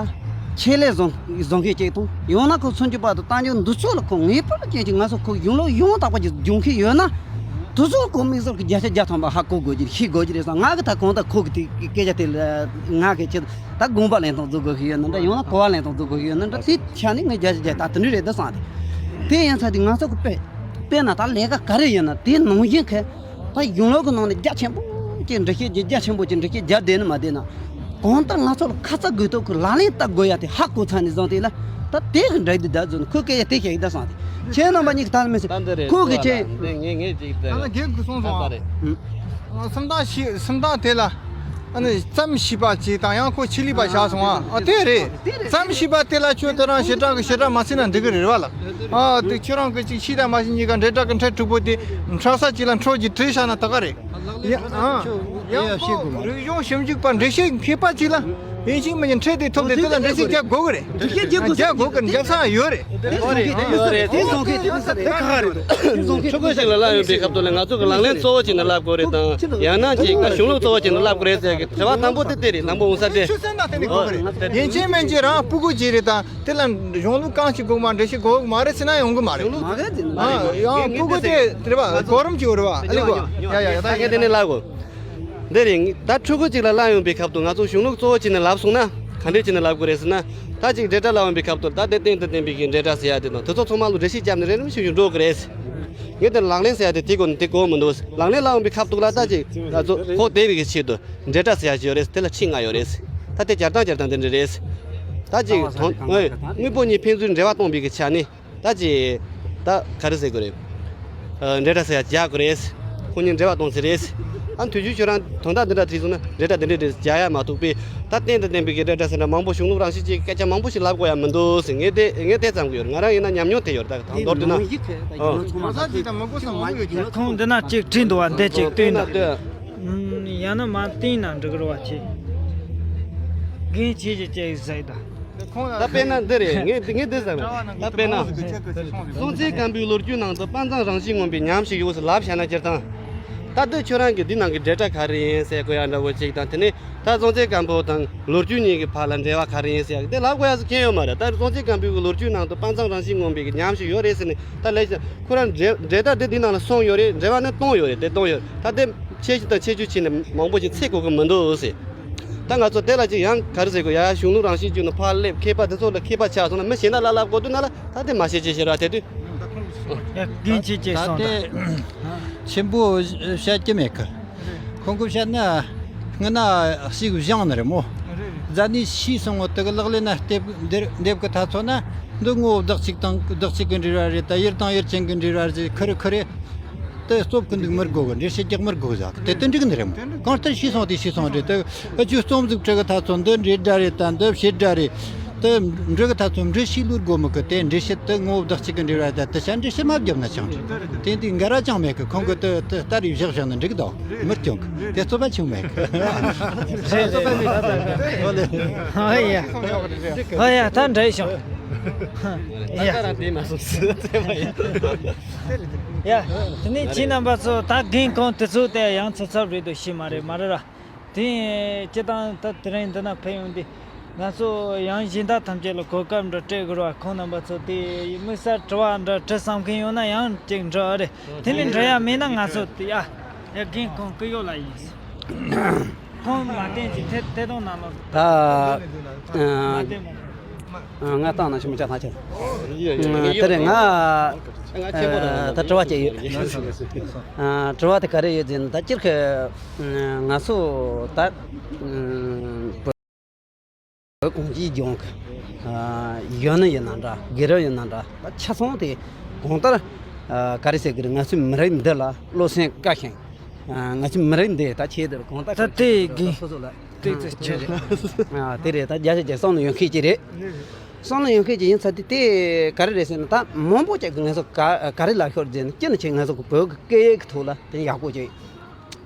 ཆེད་ལས་བཟང་བཟང་མཁན་གཅིག་དང་ཡང་ན་ཁོ་མཚོན་བརྗོད་པ་དང་གཏམ་རྒྱུད་འདི་ཚོ་ལ་ཁོ་ངེས་པར་ཅན་གྱི་ང་ཚོ་ཁོ་གཞུང་ལུགས་ཡང་དག་པ་ཅིག་སྦྱོང་མཁན་ཡོད་ན་དེ་ཚོ་ཁོ་དམིགས་བསལ་གྱི་བརྒྱ་ཆ་བརྒྱ་ཐམ་པ་ཧ་གོ་དགོས་ཀྱི་ཤེས་དགོས་ཀྱི་རེད་བསམ། ང་གི་ད་གང་ལྟར་ཁོ་གི་དེ་སྐད་ཆ་དེ་ལ་ང་གི་ཆེད་ད་དགོངས་པ་ལེན་སྟངས་བཟོ་དགོས་ཀྱི་ཡོད་ན་འདྲ་ཡང་ན་གོ་བ་ལེན་སྟངས་བཟོ་དགོས་ཀྱི་ཡོད་ན་འདྲ་དེ་ཆ་ནས་ངས་བརྒྱ་ཆ་བརྒྱ་ད་དེ་འདྲ་རེད་ད་བསམ་སྟེ། དེ་ཡིན་ཙང་དེ་ང་ཚོ་གི་དཔེ་དཔེར་ན་ད་ལས་ཀ་ག་རེ་ཡིན་ན་དེ་ནང་བཞིན་གི་ད་གཞུང་ལུགས་ཀྱི་ནང་ནས་རྒྱ་ཆེན་པོ་ཅིག་འགྲེལ་བཤད་ཀྱི་རྒྱ་ཆེན་པོ་ཅིག་འགྲེལ་བཤད་རྒྱབ་བསྡད་ནི་མ་བསྡད་ན། གང་ལྟར་ང་ཚོ་ལ་ཁ་ཚ་དགོས་གཏུགས་ཀྱི་ལག་ལེན་བསྟར་དགོས་ཡ་དེ་ཧ་གོ་ཚར་ནས་བཟུང་སྟེ་ལ་ད་དེ་གི་འདྲ་དེ་ད་བཟོ་ནི་ཁོས་སྐད་ཆ་དེ་བཤད་ཡི་ད་བསམ་སྟེ་ཁྱེད་རྣམ་པ་གཉིས་ཀྱི་ད་མི་སྲིད་ད་འདི་རེད་ཁོ་གི་ཁྱེད། འདི་ངས་ངས་ཅིག་ད་ད་ལ་རྒན་གི་གསུངས་སོང་ད་ཨ། རེད། སུམ་རྟགས་ཤི་སུམ་རྟགས་དེ་ལ་ཨ་ནི་ཙམ་ཤེས་པ་ཅིག་དང་ཡང་ཁོ་ཆི་ལི་པ་བཞག་སོང་ཨ། ཨ་དེ་རེད། ཙམ་ཤེས་པ་དེ་ལ་ཁྱོད་དེ་རང་ཞེ་དྲག་གི་ཞེ་དྲག་མ་ཟེར་ན་འགྲིག་གི་རེད་བ་ལ། ཨ་དེ་ཁྱོད་རང་གི་ཅིག་ཤེས་དང་མ་ཤེས་གཉིས་ཀ་འབྲེལ་སྒྲ་གི་ཕྲད་དྲུག་པོ་དེ་འཕྲོ་ས་ཅིག་ལ་འཕྲོ་ཅིག་བྲིས་བཞག་ན་ད་ག་རེད། ཡ་ཨ་ཡང་ཁོ་རིག་གཞུང་ཞིབ་འཇུག་པ་འགྲེལ་བཤད་མཁས་པ་ཅིག་ལ་ཡིན་གཅིག་མིན་གཉིས་ཕྲད་དེ་ཐོབ་སྟེ་དེ་ལ་འགྲེལ་བཤད་རྒྱག་དགོས་གི་རེད། འགྲེལ་བཤད་རྒྱག་དགོས་རྒྱག་དགོས་གི་རྒྱག་ས་ཡོད་རེད། དེ་བཟོ་མཁན་དེ་མི་སྲིད་དེ་བཟོ་མཁན་དེ་མི་སྲིད་དེ་ཁག་རེད་འདུག་དེ་བཟོ་མཁན་ཕྲུ་གུ་ཞིག་ལ་བསླབ་ཡོང་པའི་སྐབས་དུ་ལ་ང་ཚོ་གི་ལག་ལེན་གཙོ་བོ་ཅིག་ནི་བསླབ་དགོས་རེད་དང་ཡང་ན་ཅིག་ད་གཞུང་ལུགས་གཙོ་བོ་ཅིག་ནི་བསླབ་དགོས་རེད་ཟེར་གི་དྲི་བ་དང་པོ་དེ་དེ་རེད། དང་པོ་འོང་ས་དེ་ཆུ་ཚན་ནང་དེ་ནི་དགོས་གི་རེད། ཡིན་གཅིག་མིན་གཅིག་རང་སྤུ་གུ་ཅིག་རེད་དང་དེ་ལ་གཞུང་ལུགས་གང་ཞིག་དགོས་མ་འགྲེལ་བཤད་དགོས་མ་རེད་ཟེར་ན་ཡོང་གི་མ་རེད། ཡང་སྤུ་གུ་དེ་དེ་རེད་བ་གོ་རིམ་ཅིག་ཡོད་རེད་བ་ཨ་ལེ་གོ་ཡ་ཡ་ཡ་ད་ངས་དེ་ནི་བསླབ་དགོས། འདི་རེད། ད་ཕྲུ་གུ་གཅིག་ལ་བསླབ་ཡོང་པའི་སྐབས་དུ་ང་ཚོ་གཞུང་ལུགས་གཙོ་བོ་གཅིག་ནས་བསླབ་སོང་ན་ག་འདྲས་གཅིག་ནས་བསླབ་དགོས་རེད་ཟེར་ན། ད་ཅིག་འབྲེལ་སྒྲ་བསླབ་ཡོང་པའི་སྐབས་དུ་ད་དེ་སྟེང་དུ་བསྟན་པའི་གི་འབྲེལ་སྒྲ་ཟེར་ཡ་དེ་དང་དེ་ཚོ་ཚང་མ་ལ་འགྲེལ་བཤད་བརྒྱབ་ནས་རེ་རེ་བཞིན་བཞིན་འགྲོ་གི་རེད། ངས་དེ་ལག་ལེན་ཟེར་ཡ་དེ་དེ་གོ་ནས་དེ་གོ་མི་འདུག་ལག་ལེན་བསླབ་ཡོང་པའི་སྐབས་དུ་ལ་ད་ཅིག་ང་ཚོ་ཁོག་བདེ་བའི་གི་ཆེད་དུ་འབྲེལ་སྒྲ་ཟེར་ཡ་ཞིག་ཡོད་རེད། དེ་ལ་ཁྲིད་ལྔ་ཡོད་རེད། ད་དེ་སྦྱར་སྟངས་སྦྱར་སྟངས་དེ་འདྲ་རེད། ད་ཅིག་དང་དངོས་པོ་གཉིས་ཕན་ཚུན་འབྲེལ་བ་གཏོང་པའི་གི་ཆ་ནས། ད་ཅི། ད་ག་རེ་ཟེར་དགོས་རེད། ཨ། འབྲེལ་སྒྲ་ཟེར་ཡ་རྒྱག་དགོས་རེད། ཁོ་གཉིས་འབྲེལ་བ་གཏོང་ཟེར་རེད། ཨ། དུས་རྒྱུན་ཁྱོད་རང་དོན་དག་འདི་འདྲ་དྲིས་སོང་ན་འབྲེལ་སྒྲ་འདི་འདྲ་རེད་རྒྱག་ཡ་མ་གཏོགས་པས། ད་གཏན་དང་གཏན་པའི་གི་འབྲེལ་སྒྲ་ཟེར་ན་མང་པོ་གཞུང་ལུགས་རང་བཞིན་གྱི་སྐད་ཆ་མང་པོ་ཞིག་ལབ་དགོས་ཡ་མི་འདུག་ཟེར། ངས་དེ་ངས་དེ་བསམ་གི་ཡོད། ང་རང་ཡིན་ན་ཉམས་མྱོང་དེ་ཡོད་རེད། ད་དང་མདོར་བསྡུས་ན། ནང་བཞིན་གྱི་ད་ཨ། རྒྱུ་ནོར་ཚང་མ་ད་ཁོང་འདི་ན་གཅིག་བྲིས་འདུག་བ། འདི་གཅིག་བྲིས་འདུག་བ། འདི་ཡང་ན་མ་བསྟན་ན་འགྲིག་རོ་བ་ཆེ། རྒན་ཆེ་ཆེ་ཆེ་ཟེར་ད། ད་དཔེར་ན་འདི་རེད། ངས་ངས་འདི་ཟེར་བ། ད་དཔེར་ན། སྲོང་བཙན་སྒམ་པོའི་ལོ་རྒྱུས་ནང་དུ་དཔའ་མཛངས་རང་བཞིན་ངོམ་པའི་ཉམས་ཤིག་ཡོད་ཟེར་ལབ་བཞག་ན་སྤྱིར་བཏང་། ད་འདི་ཁྱོད་རང་གི་འདི་ནང་གི་འབྲེལ་སྒྲ་ག་རེ་ཡིན་ཟེར་དགོས་ཡ་འདྲ་བོ་ཅིག་དང་། དེ་ནས་ད་སྲོང་བཙན་སྒམ་པོ་དང་ལོ་རྒྱུས་གཉིས་ཀྱི་བར་ལ་འབྲེལ་བ་ག་རེ་ཡིན་ཟེར་ཡ་དེ་ལབ་དགོས་ཡ་ཟེར་མཁན་ཡོད་མ་རེད། ད་སྲོང་བཙན་སྒམ་པོའི་གི་ལོ་རྒྱུས་ནང་དུ་དཔའ་མཛངས་རང་བཞིན་ངོམ་པའི་གི་ཉམས་ཤིག་ཡོད་རེད་ཟེར་ནས་ད་ལས་ཀྱང་ཁོ་རང་འབྲེལ་འབྲེལ་སྒྲ་དེ་འདི་ནང་ལ་གསུངས་ཡོད་རེད། འབྲེལ་བ་ནི་གཏོང་ཡོད་རེད། དེ་གཏོང་ཡོད། ད་དེ་ཆེ་ཆུང་དང་ཆེ་ཆུང་བྱས་ནས་མང་པོ་ཞིག་འཚོལ་དགོས་ཀྱི་མི་འདུག་ཟེར། ད་ང་ཚོ་དེ་ལ་ཅིག་ཡང་ག་རེ་ཟེར་དགོས། ཡ་ཡ་གཞུང་ལུགས་རང་བཞིན་བརྒྱུད་ནས་ཕར་སླེབས། མཁས་པ་དེ་ཚོ་ལ་མཁས་པ་ཆགས་སོང་ན་མི་གཞན་དག་ལ་ལབ་དགོས་དུས་ན་ལ་ད་དེ་མ་བཤད་ཅེས་བཤད་ར་དེ་དུས། ཡ་རྒན་ཆེ་ཆེ་ད་སོང་ད། དེ་ཆེན་པོ་བཤད་ཀྱི་མེད་གི། ཁོང་གིས་བཤད་ན་སྔ་ན་ཞིག་བཞེངས་ནི་རེད་མོ། རྫ་ནས་ཤི་སོང་བ་དེ་གི་ལག་ལེན་ན་སྟེབ་འདེབས་གི་ཐ་ཚོ་ན་འདི་ངོ་བོ་བདག་གཅིག་དང་བདག་གཅིག་གི་འབྲེལ་བ་རེད། ད་ཡུལ་དང་ཡུལ་ཅན་གི་འབྲེལ་བ་རེད། ཁུ་རེ་ཁུ་རེ། དེ་སྟོབས་ཀུན་འདུག་མི་དགོས་གི། འགྲེལ་བཤད་རྒྱག་མི་དགོས་ཟེར་གི། དེ་དེ་འགྲིག་གི་ནི་རེད་མོ། གང་ལྟར་ཤི་སོང་དེ་ཤི་སོང་རེད། དེ་ཨ་ཅུ་རྩོམ་གཟིགས་ཁྲི་གི་ཐ་ཚོ་འདི་འབྲེལ་སྒྲ་རེད། ད་འདི་བྱེད་སྒྲ་རེད། དེ་འབྲེལ་གི་ཐ་ཚོ་འབྲེལ་ཤི་ལུར་དགོས་མི་གི། དེ་འགྲེལ་བཤད་དེ་ངོ་བོ་བདག་གཅིག་གི་འབྲེལ་བ་དེ་དེ་ཤ་འགྲེལ་བཤད་མ་བརྒྱབ་ན་ཅང་རེད། དེ་འདི་འགལ་ར་ཅང་མེད་གི། ཁོང་གི་དེ་དེ་ལྟ་རེ་བཞག་བཞག་ན་འགྲིག་གི་འདུག་མི་སྐྱོང་གི། དེ་རྩོད་པ་ཆུང་མེད་གི། རེད་རེད། ཨ་ཡ། ཨ་ཡ། ད་འདྲ་བྱུང་། ད་ཡ། ད་རང་དེ་མ་སོང་ཟེར་ཚེ་བ་ཡིན། ཡ། དེ་ནས་ཁྱེད་རྣམ་པ་ཚོ་ད་རྒན་ཁོང་དེ་ཚོ་དེ་ཡང་ཚབ་ཚབ་རེད་འདུག་ཤེས་མ་རེད་མ་རེད་ར། དེ་སྤྱི་བཏང་ད་དེ་རིང་འདི་ན་ཕེབས་ཡོང་དུས་ང་ཚོ་ཡང་གཞན་དག་ཐམས་ཅད་ལ་གོ་སྐབས་འདྲ་སྤྲད་དགོས་ར། ཁོང་རྣམ་པ་ཚོ་དེ་དམིགས་བསལ་དྲི་བ་འདྲ་དྲི་བསམ་མཁན་ཡོད་ན་ཡང་ཅིག་འདྲི་ཨ་རེད། དེ་ནས་འདྲི་ཡ་མེད་ན་ང་ཚོ་དེ་ཡ། ཡ་རྒན་ཁོང་སྐུ་ཡོད་ལ་ཡིན། ཁོང་མ་བསྟན་ཅིག་ཐད་ཐད་གཏོང་གནང་ལོ། ད་མ་བསྟན་མོ། ང་བཏང་ན་ཞིམ་ཆ་ཐང་ཆེ། དེ་རེད། ང་ད་དྲི་བ་སྐྱེ་ཡོད། དྲི་བ་དེ་ག་རེ་ཡོད་ཟེར་ན། ད་སྤྱིར་གི་ང་ཚོ་ད་བོད་གངས་ཅན་ལྗོངས་ཀྱི་ཡོན་ནི་ཡིན་ན་འདྲ། རྒན་རབས་ཡིན་ན་འདྲ། ད་ཆ་ཚང་དེ་གང་ལྟར་ག་རེ་ཟེར་གི་རེད། ང་ཚོའི་མི་རིགས་འདི་ལ་བློ་སེམས་དགའ་ཞིང་། ང་ཚོའི་མི་རིགས་འདི་ད་ཆེད་དུ་གང་ལྟར་ད་དེ་གི་སོ་སོ་ལ། དེ་ཚོ་ཆེ་རེད། ཨ། དེ་རེད། ད་རྒྱ་ཆེ་རྒྱ་བསམ་བློ་ཡོད་མཁན་ཅིག་རེད། བསམ་བློ་ཡོད་མཁན་ཅིག་ཡིན་ཚ་དེ་དེ་ག་རེ་རེད་ཟེར་ན། ད་མང་པོ་ཅིག་གི་ང་ཚོ་ག་ག་རེ་ལབ་ཤོར་ཟེར་ན། སྤྱིར་ན་ཆེ་ང་ཚོ་གི་བོད་ཀྱི་སྐད་ཡིག་གི་ཐོག་ལ་དེ་ཡག་པོ་ཅིག་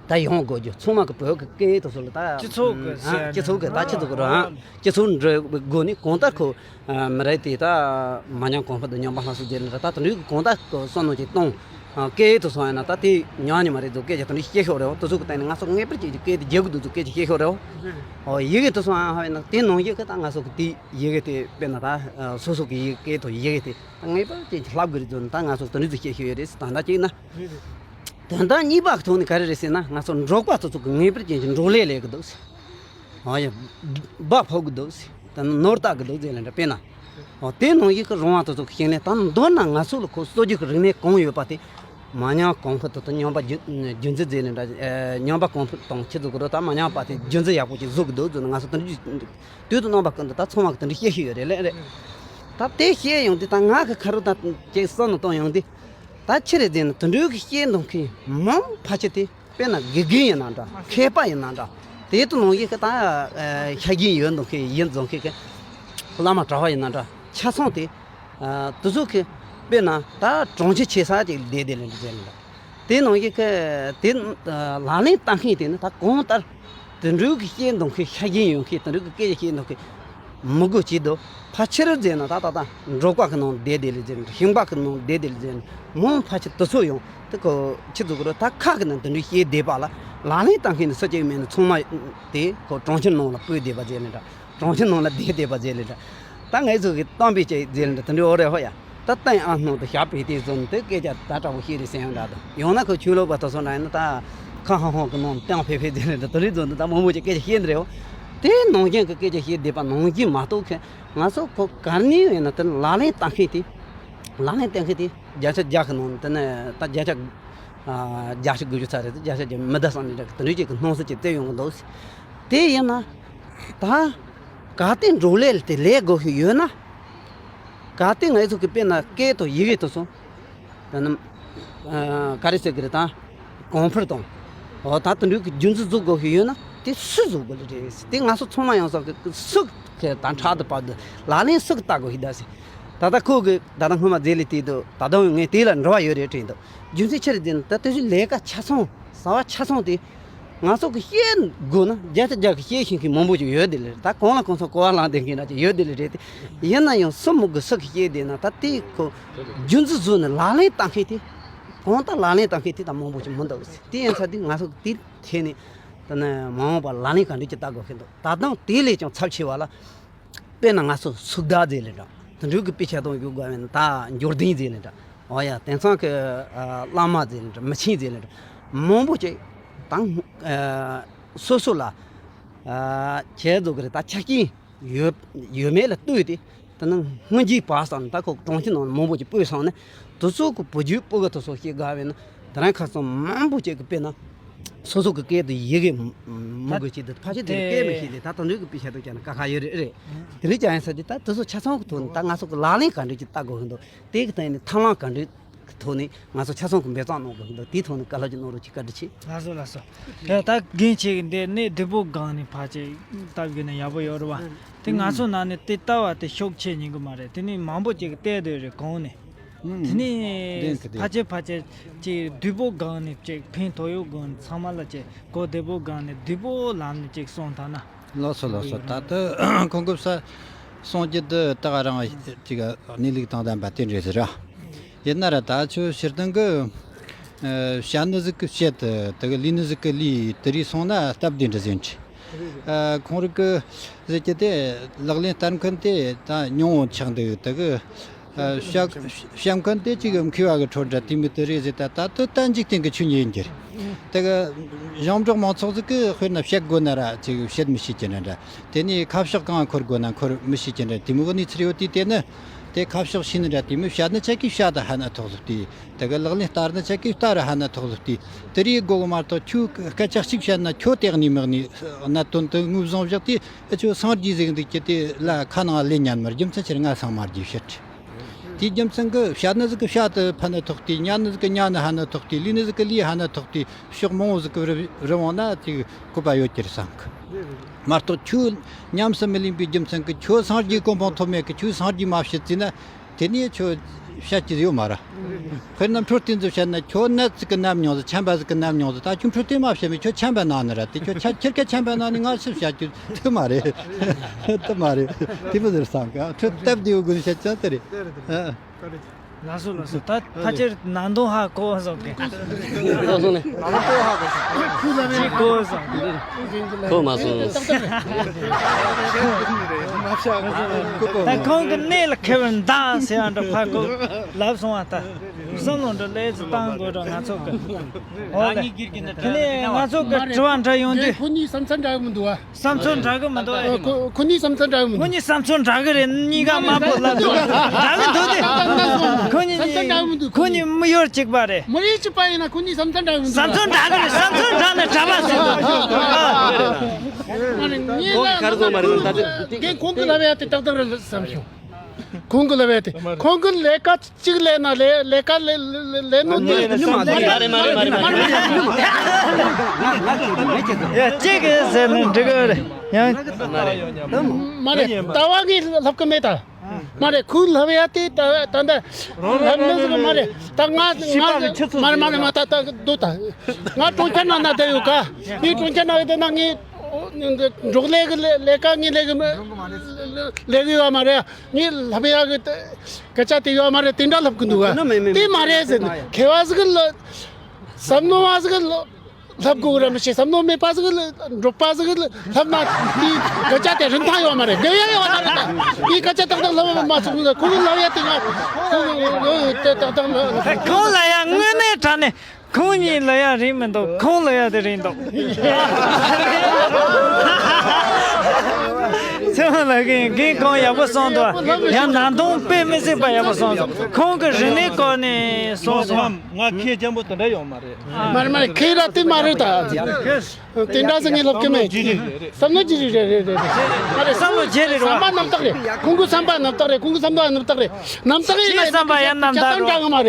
ད་ཡོང་དགོས་རྒྱུ། ཚང་མ་གི་བོད་ཀྱི་སྐད་ཡིག་ཐོག་སོགས་ལ་ད་སྤྱི་ཚོགས་ཀྱི་ཨ་ཟེར་སྤྱི་ཚོགས་ཀྱི་ད་སྤྱི་ཚོགས་ཀྱི་རང་སྤྱི་ཚོགས་འགྲོ་དགོས་ནི་གང་ལྟར་ཁོ། མི་རིགས་དེ་ད་མ་ཉམས་གོང་འཕེལ་དང་ཉམས་པ་སླར་གསོ་ཟེར་ནི་རེད། ད་དེ་འདྲའི་གི་གང་ལྟར་གི་བསམ་བློ་ཅིག་གཏོང་། སྐད་ཡིག་ཏུ་སོང་ཡ་ན་ད་དེ་ཉག་ཉི་མ་རེད་འདུག་སྐད་ཆ་དེ་འདྲ་བཤད་ཤོག་རེད་བ། དེ་ཚོ་གི་སྟེང་ནས་ང་ཚོ་ངེས་པར་ཅིག་གི་སྐད་དེ་རྒྱག་གི་འདུག་ཚོ་སྐད་ཆ་བཤད་ཤོག་རེད་བ། ཨོ། ཡི་གེ་དུ་སོང་ཡང་ཧ་བས་ན་དེ་ནང་བཞིན་གི་ད་ང་ཚོ་གི་དེ་ཡི་གེ་དེ་དཔེར་ན་ད་སོ་སོ་གི་ཡི་གེ་དང་ཡི་གེ་དེ་ད་ངེས་པར་ཅན་གྱི་ལྷབ་དགོས་རེད་འདུག་ད་ང་ཚོ་དེ་འདྲ་ཚོ་བཤད་ཤེས་ཡོད་རེད། ད་ལྟ་གཅིག་ན་དོན་དག་གཉིས་པ་གི་ཐོག་ནས་ག་རེ་རེད་ཟེར་ན། ང་ཚོ་འབྲོག་པ་དེ་ཚོ་གི་ངེས་པར་ཅན་གྱི་འབྲོག་ལས་ལས་གི་འདུག་ཨོ་ཡ། སྦྲ་ཕབ་གི་འདུག་ད་ནོར་བཏགས་གི་འདུག་ཟེར་ལེ་འདྲ་དཔེར་ན། ཨོ། དེ་ནང་བཞིན་གི་རོང་བ་དེ་ཚོ་གི་ཞིང་ལས་ད་མདོར་ན་ང་ཚོ་ལ་ཁོ་སྲོལ་རྒྱུན་གི་རིག་གནས་གང་ཡོད་པ་དེ། མ་ཉམས་གོང་འཕེལ་དུ་དང་ཉམས་པ་རྒྱུན་རྒྱུན་འཛིན་མཛད་ནས་འདྲ། ཨེ། ཉམས་པ་གོང་འཕེལ་གཏོང་ཆེད་དུ་གི་རོ། ད་མ་ཉམས་པ་དེ་རྒྱུན་འཛིན་ཡག་པོ་ཅིག་བཟོ་གི་འདུག་ཟེར་ནས་ང་ཚོ་དེ་འདྲ་དུས་དུ་རྣམ་པ་ཀུན་ཏུ་ད་ཚང་མ་གི་དེ་འདྲ་བཤད་ཤེས་ཡོད་རེད་ལེ་རེད། ད་དེ་བཤད་ཡོང་དུས་ད་ང་གི་ཁ་རུ་ད་ཅིག་བསམ་བློ་གཏོང་ཡོང་དུས། ད་ཆི་རེད་ཟེར་ན་དེ་འདྲའི་གི་བཤད་འདུག་མཁན་མང་ཕལ་ཆེར་དེ་དཔེར་ན་དགེ་རྒན་ཡིན་ན་འདྲ། མཁས་པ་ཡིན་ན་འདྲ། དེ་དུ་ནང་བཞིན་གི་ད་ཨ་ཤ་རྒྱུན་ཡོད་འདུག་མཁན་ཡིན་འདུག་མཁན་གི་བླ་མ་གྲྭ་བ་ཡིན་ན་འདྲ། ཆ་ཚང་དེ་ཨ་དེ་ཚོ་གི་དཔེར་ན་ད་གྲོང་ཁྱེར་ཆེ་ས་ཅིག་བསྡད་བསྡད་ལེ་འདྲ་ཟེར་ནི་འདྲ། དེ་ནང་བཞིན་གི་དེ་ཨ་ལག་ལེན་བསྟར་མཁན་དེ་ནི་ད་གང་ལྟར་དེ་འདྲའི་གི་བཤད་འདུག་མཁན་ཤ་རྒྱུན་ཡོད་མཁན་དེ་འདྲའི་གི་སྐད་ཆ་བཤད་འདུག་མཁན་མི་དགོས་ཀྱི་འདུག་ཕལ་ཆེར་ཟེར་ན་ད་ད་ད་འབྲོག་པ་གི་ནང་བསྡད་བསྡད་ལེ་ཟེར་ནི་འདྲ། ཞིང་པ་གི་ནང་བསྡད་བསྡད་ལེ་ཟེར་ནི་མང་ཕལ་ཆེར་དེ་ཚོ་ཡང་དེ་ཁོ་ཆི་ཟེར་དགོས་རེད། ད་ཁ་གི་ནང་དེ་འདྲའི་བཤད་བསྡད་པ་ལ་ལག་ལེན་བསྟར་མཁན་ནི་སུ་གཅིག་མེད་ནི་ཚང་མ་དེ་ཁོ་གྲོང་ཁྱེར་ནང་ལ་སྤོས་བསྡད་པ་ཟེར་ནི་འདྲ། གྲོང་ཁྱེར་ནང་ལ་བསྡད་བསྡད་པ་ཟེར་ལེ་འདྲ། ད་ངས་ཚོ་གི་གཏམ་དཔེ་ཅིག་ཟེར་ལེ་འདྲ། དེ་འདྲའི་འོ་རེད་ཧོ་ཡ། ད་སྟེང་ཨ་སྣང་དུ་ཞབས་པའི་དེ་ཚོ་ནི་དེ་སྐད་ཆ་ད་དྲག་པོ་བཤད་རེད་ཟེར་ཡང་འདྲ་དང་། ཡང་ན་ཁོ་ཆོས་ལུགས་པ་དེ་ཚོ་འདྲ་ཡིན་ན་ད་ཁ་ཧང་ཧང་གི་ནང་སྟེང་ཕེ་ཕེ་ཟེར་ལེ་འདྲ། དེ་རིགས་ཚོ་འདི་ད་མང་པོ་ཅིག་སྐད་ཆ་བཤད་འདི་རེད་ཧོ། དེ་ནང་བཞིན་གི་སྐད་ཆ་བཤད་བསྡད་པ་ནང་བཞིན་མ་གཏོགས་མཁན་ང་ཚོ་ཁོ་གར་ནས་ཡིན་ན་དེ་ལག་ལེན་བསྟར་མཁན་དེ། ལག་ལེན་བསྟར་མཁན་དེ་བརྒྱ་ཆ་བརྒྱ་གི་ནང་དེ་ནས་ད་བརྒྱ་ཆ་ཨ་བརྒྱད་ཅུ་དགུ་བཅུ་ཙམ་རེད། བརྒྱ་ཆ་བརྒྱད་མི་འདའ་བསམ་ནས་འདྲ་གི་དེ་འདྲ་ཅིག་གི་སྣང་ཚུལ་ཅིག་སྟེར་ཡོང་གི་འདུག་དེ་ཡིན་ན་ད་ག་དེ་འབྲོག་ལས་དེ་ལས་དགོས་ཤིག་ཡོད་ན། ག་དེ་ང་ཚོ་གི་དཔེར་ན་སྐད་དང་ཡི་གེ་དེ་ཚོ་ ད་ནི་ཨ་ག་རེ་ཟེར་གི་རེད། ད་གོང་འཕེལ་དང་། འོ་ད་དེ་འདྲའི་གི་རྒྱུན་འཛིན་བཟོ་དགོས་ཀྱི་ཡོད་ན་དེ་སུས་བཟོ་དགོས་ལེ་རེད། དེ་ང་ཚོ་ཚང་མ་ཡོང་ས་གི་སུ་གི་དང་ཕྲག་དུ་བབས་དུ་ལག་ལེན་སུ་གི་བསྟར་དགོས་ཤིག་ད་ཟེར། ད་ལྟ་ཁོ་གི་ད་ལྟ་སྔོན་མ་མཛད་ལས་དེ་དུ་ད་ལྟ་ངས་དེ་ལ་འབྲེལ་བ་ཡོད་རེད་དྲན་འདུག་རྒྱུ་མཚན་ཆི་རེད་ཟེར་ན། ད་དེ་བཞིན་ལས་ཀ་ཆ་ཚང་བྱ་བ་ཆ་ཚང་དེ། ང་ཚོ་གི་བཤད་དགོས་ན་བརྒྱ་ཆ་བརྒྱ་གི་བཤད་ཤེས་མཁན་མང་པོ་ཅིག་ཡོད་དེ་ལེ། ད་གང་ལ་གང་འཚམ་གོ་བ་བླངས་བསྡད་མཁན་འདྲ་ཅིག་ཡོད་དེ་ལེ་རེད་དེ། ཡིན་ན་ཡང་སུ་མོ་གི་སུ་གི་བཤད་བསྡད་ན་ད་དེ་ཁོ་རྒྱུན་འཛིན་བཟོས་ནས་ལག་ལེན་བསྟར་མཁན་དེ། གང་ལྟར་ལག་ལེན་བསྟར་མཁན་དེ་ད་མང་པོ་ཅིག་མི་འདུག་དེ་ཡིན་ཙང་དེ་ང་ཚོ་དེ་ཐད་ནས་ད་ནི་མ་འོངས་པར་ལག་ལེན་ག་འདྲ་ཅིག་བསྟར་དགོས་མཁན་འདུག་ད་དུང་དེ་ལས་ཀྱང་ཚབས་ཆེ་བ་ལ། དཔེར་ན་ང་ཚོ་སུག་བདག་ཟེར་ལེ་འདྲ། དེ་འདྲའི་གི་དཔེ་ཆ་དང་ཡོད་དགོས་པས་ན་ད་འབྱོར་ལྡན་ཟེར་ལེ་འདྲ། འོ་ཡ་དེང་སང་གི་ཨ་བླ་མ་ཟེར་ལེ་འདྲ། མི་ཆེན་ཟེར་ལེ་འདྲ། མང་པོ་ཅིག་དང་ཨ་སོ་སོ་ལ་ཨ་ཁྱེད་ཚོ་གི་རེད། ད་ཆ་རྐྱེན་ཡོད་ཡོད་མེད་ལ་ལྟོས་ཏེ། དེ་ནི་སྔོན་རྗེས་བར་སང་ད་ཁོ་གྲོང་ཁྱེར་ནང་མང་པོ་ཅིག་སྤོས་སོང་ནས། དེ་ཚོ་གི་བུ་རྒྱུད་སྤོ་གི་དེ་ཚོ་ཤེས་དགའ་བས་ན། དེ་རིང་ཁ་སང་མང་པོ་ཅིག་གི་དཔེར་ན། སོ་སོ་གི་སྐད་དུ་ཡི་གེ་མི་དགོས་ཆེད་དུ་ཕལ་ཆེར་དེ་ནི་སྐད་མི་ཤེས་ཏེ་ད་དེ་འདྲའི་གི་དཔེ་ཆ་དུ་བྱས་ན་ཀ་ཁ་ཡོད་རེད་རེད། དེ་རིང་ཀྱང་ཡིན་ས་དེ་ད་དེ་ཚོ་ཆ་ཚང་གི་ཐོག་ནས་ད་ང་ཚོ་གི་ལག་ལེན་ག་འདྲ་ཅིག་བསྟར་དགོས་ཀྱི་འདུག་དེ་གི་སྟེང་ནས་ཐབས་ལམ་ག་འདྲ་གི་ཐོག་ནས་ང་ཚོ་ཆ་ཚང་གི་འབད་བརྩོན་གནང་དགོས་ཀྱི་འདུག་དེའི་ཐོག་ནས་བཀའ་སློབ་ཅིག་གནང་རོགས་གྱིས། བཀའ་དྲིན་ཆེ། ལགས་སོ་ལགས་སོ། ཡ་ད་རྒན་ཁྱེད་ཀྱི་འདི་ནས་བདུད་པོ་སྒང་ནས་ཕར་ཆེར་བལྟ་གི་ན་ཡག་པོ་ཡོད་རེད་བ། དེ་ང་ཚོ་ནང་ནས་དེ་ལྟ་བ་དེ་ཤུགས་ཆེ་ཉན་གི་མ་རེད། དེ་ནས་མང་པོ་ཅིག་གིས་བལྟས་བསྡད་རེད་གོང་ནས། དེ་ནས་ཕལ་ཆེར་ཕལ་ཆེར་ཅིག་བདུད་པོ་སྒང་ནས་ཅིག་ཕན་ཐོགས་ཡོད་དགོས་ཚང་མ་ལ་ཅིག་གོ་བདེ་པོ་སྒང་ནས་བདུད་པོ་ལམ་ནས་ཅིག་གསུངས་ཐལ་ན། ལགས་སོ་ལགས་སོ། ད་ལྟ་ཁོང་གི་ས་གསུང་རྒྱུ་འདི་ད་ག་རང་ཅིག་གནས་ལུགས་དང་ལྡན་པ་དེ་འདྲ་ཟེར་ར། ཡིན་ན་ར་ད་ཆོས་ཕྱིར་ལྡང་གི་ཨ་བཤད་ནི་ཟིག་གི་བཤད། དེ་གི་ལས་ནི་ཟིག་གི་ལས། དེ་རིགས་སོང་ན་སྟབས་བདེ་འདྲ་ཟེར་འདྲ། ཨ་ཁོང་རིགས་གི་ཟེར་གྱི་དེ་ལག་ལེན་བསྟར་མཁན་དེ་ད་ཉུང་བོ་ཆགས་འདུག་དེ་གི་ཨ་བཤད་བཤད་མཁན་དེ་གཅིག་གི་མཁས་པ་གི་ཁྲོད་འདྲ་དེ་མོ་དེ་རེད་ཟེར། ད་ད་དུ་ད་འཇིག་རྟེན་གི་ཆོས་ཉིད་ཡིན་གྱི་རེད། དེ་གི་ཞིང་འབྲོག་མང་ཚོགས་ཟིག་གི་དཔེར་ན་བཤད་དགོས་ན་ར་ཅིག་བཤད་མི་ཤེས་ཀྱི་འདྲ་འདྲ། དེ་ནས་ཁ་ཕྱོགས་གང་འཁོར་དགོས་ན་འཁོར་མི་ཤེས་ཀྱི་འདྲ། དེ་མོ་གི་གནས་ཚུལ་ཡོད་དུས་དེ་ནི། དེ་ཁ་ཕྱོགས་ཤེས་ནི་འདྲ། དེ་མོ་བཤད་ནི་ཆ་གིས་བཤད་ད་ཧ་ན་ཐོགས་ལུགས་དེ། དེ་གི་ལག་ལེན་བསྟར་ནི་ཆ་གིས་བསྟར་ཧ་ན་ཐོགས་ལུགས་དེ། དེ་རིགས་དགོས་གི་མ་གཏོགས་ཁྱོད་སྐད་ཆ་གཅིག་བཤད་ན་ཁྱོད་དེ་གནས་མི་གནས་གནད་དོན་དེ་ངོས་བཟུང་བཞག་དེ་ཁྱོད་སངས་རྒྱས་ཟིག་འདུག་གི་དེ་ལ་ཁ་ནང་ལེན་ཉན་མར་རྒྱུ་མཚན་ཕྱིར་ང་སངས་མ་རྒྱས་བཤད། དེའི་རྒྱུ་མཚན་གི་བཤད་ནི་ཟིག་གི་བཤད་དུ་ཕན་ནི་ཐོགས་ཏེ། ཉན་ནི་ཟིག་གི་ཉན་ནི་ཧ་ནི་ཐོགས་ཏེ། ལས་ནི་ཟིག་གི་ལས་ཧ་ནི་ཐོགས་ཏེ། ཕྱོགས་མང་བོ་ཟིག་གི་རི་རི་བོང་ན་དེ་གི་བཀོད་པ་ཡོད་ཀྱི་རེད་བསམ་གི། མ་གཏོགས་ཁྱོད་ཉམས་སུ་མི་ལེན་པའི་རྒྱུ་མཚན་གི་ཁྱོད་སངས་རྒྱས་གོ་འཕང་ཐོབ་མེད་གི། ཁྱོད་སངས་རྒྱས་མ་བྱེད་ཟེར་ན། དེ་ནས་ཁྱོད་བཤད་ཀྱི་ཡོད་མ་རེད། དཔེར་ན་འཕྲོད་བསྟེན་ཟིག་བཤད་ན་ཁྱོད་ནད་ཟིག་གི་ནམ་མྱོང་ཟིག་ཆམ་པ་ཟིག་གི་ནམ་མྱོང་ཟིག་ད་ཁྱོད་འཕྲོད་བསྟེན་མ་བྱས་མི་ཁྱོད་ཆམ་པ་ན་ནི་ར། དེ་ཁྱོད་ཆ་ཁྱེར་ཁ་ཆམ་པ་ན་ནི་ང་ཞིབ་བཤད་རྒྱུ་དེ་མ་རེད། དེ་མ་རེད། དེ་མི་ཟེར་བསམ་གི། ཁྱོད་སྟབས་བདེ་བོ་དགོས་བཤད་ཀྱང་དེ་རེད། ཨ། ལགས་སོ་ལགས་སོ། ད་ཕལ་ཆེར་ནང་དོན་ཧ་གོ་སོང་གི། གོ་སོང་ནས། ཅི་གོ་སོང་། གོ་མ་སོང་། ད་ཁོང་གི་གནས་ལ་མཁས་པར་གདའ་ཟེར་བ་འདྲ་ཕར་གོ་ལབ་སོང་བ། ད་བསམ་བློ་འདྲ་ལས་ཚོ་བཏང་དགོས་འདྲ་ང་ཚོ་གི། འོ་ལེ། དེ་ནས་ང་ཚོ་གི་དྲི་བ་འདྲ་ཡོང་དུས། ཁོ་གཉིས་བསམ་ཚུལ་འདྲ་གི་མི་འདུག་ཨ། བསམ་ཚུལ་འདྲ་གི་མི་འདུག་ཨེ། ཁོ་ཁོ་གཉིས་བསམ་ཚུལ་འདྲ་གི་མི་འདུག་ཁོ་གཉིས་བསམ་ཚུལ་འདྲ་གི་རེད། གཉིས་ཀ་དམར་པོ་ལབ་འདུག་འདྲ་གི་འདུག་དེ། ཁོ་གཉིས་བསམ་ཚུལ་འདྲ་གི་མི་འདུག་ཁོ་གཉིས་མི་ཡུལ་གཅིག་པ་རེད། མི་རིགས་གཅིག་པ་ཡིན་ན་ཁོ་གཉིས་བསམ་ཚུལ་འདྲ་གི་མི་འདུག་བསམ་ཚུལ་འདྲ་གི་རེད། བསམ་ཚུལ་འདྲ་ནས་གྲྭ་པ་ཟེར་འདུག་ཁོང་གི་ག་རེ་གསུངས་མ་རེད་ད་ཅི། རྒན་ཁོང་གི་ལབ་ཡ་དེ་ཏག་ཏག་རེད་བསམ་བྱུང་། ཁོང་གི་ལབ་ཡ་དེ་ཁོང་གི་ལས་ཀ་གཅིག་ལས་ན་ལས་ལས་ཀ་ལས་ལས་ལས་ནོ་དེ། མ་རེད་མ་རེད་མ་རེད་མ་རེད། ཡ་གཅིག་གི་ཟེར་ནས་འགྲིག་གི་རེད། ཡང་མ་རེད། ལྟ་བ་གི་ལབ་གི་མེད་ད། མ་རེད། ཁོའི་ལབ་ཡ་དེ་ད་ད་ད་ལབ་ནི་ཟིག་མ་རེད། ད་ང་ང་མ་རེད་མ་རེད་མ་ད་ད་དོ་ད། ང་གྲོང་ཁྱེར་ནང་ན་བསྡད་ཡོད་ཀ། ངས་གྲོང་ཁྱེར་ནང་བསྡད་ན་ངས་འབྲོག་ལས་གི་ལས་ལས་ཀ་ངས་ལས་གི་ལས་གི་ཡོད་མ་རེད། ངས་ལབ་ཡ་གི་སྐད་ཆ་དེ་ཡོད་མ་རེད། དེ་འདྲ་ལབ་གི་འདུག་ག། དེ་མ་རེད་ཟེར་ནས་མཁས་པ་ཟིག་གི་ལ་བསམ་མནོ་བ་ཟིག་གི་ལ་ལབ་དགོས་ར་མི་ཤེས། བསམ་མནོ་མེད་པ་ཟིག་གི་ལ་འབྲོག་པ་ཟིག་གི་ལ་ལབ་ན་དེ་སྐད་ཆ་དེ་རིན་ཐང་ཡོད་མ་རེད། དགོས་ཡ་ཡོད་མ་རེད། ད་དེ་སྐད་ཆ་ཏག་ཏག་ལབ་མ་སོང་ན་ཁོང་གི་ལབ་ཡ་དེ་ང་ཁོང་གི་ཏག་ཏག་ལབ། ཁོང་ལ་ཡ་དངོས་གནས་དྲང་གནས། ཁོང་གཉིས་ལ་ཡ་རིན་མི་འདུག་ཁོང་ལ་ཡ་དེ་རིན་འདུག་ཚང་མ་ལ་རྒན་རྒན་གོང་ཡག་པོ་གསུངས་འདུག་ཡང་ནང་དོན་དཔེ་མི་སྲིད་པ་ཡག་པོ་གསུངས་འདུག་ཁོང་གི་རིག་གནས་སྐོར་ནས་གསུངས་སོང་། ང་ཁྱེད་ཅན་པོ་དེ་འདྲ་ཡོང་མ་རེད། མ་རེད་མ་རེད། ཁྱེད་ར་དེ་མ་རེད་ད། དེ་འདྲ་ཟེར་ངས་ལབ་ཀྱི་མེད། བསམ་བློ་ཅི་རེད་རེད་རེད་རེད། མ་རེད། བསམ་བློ་བརྗེ་རེད་རོ། བསམ་པ་རྣམ་དག་རེད། ཁོང་གི་བསམ་པ་རྣམ་དག་རེད། ཁོང་གི་བསམ་བློ་རྣམ་དག་རེད། རྣམ་དག་ཡིན་ན་ཁྱེད་བསམ་པ་ཡང་རྣམ་དག་རོ།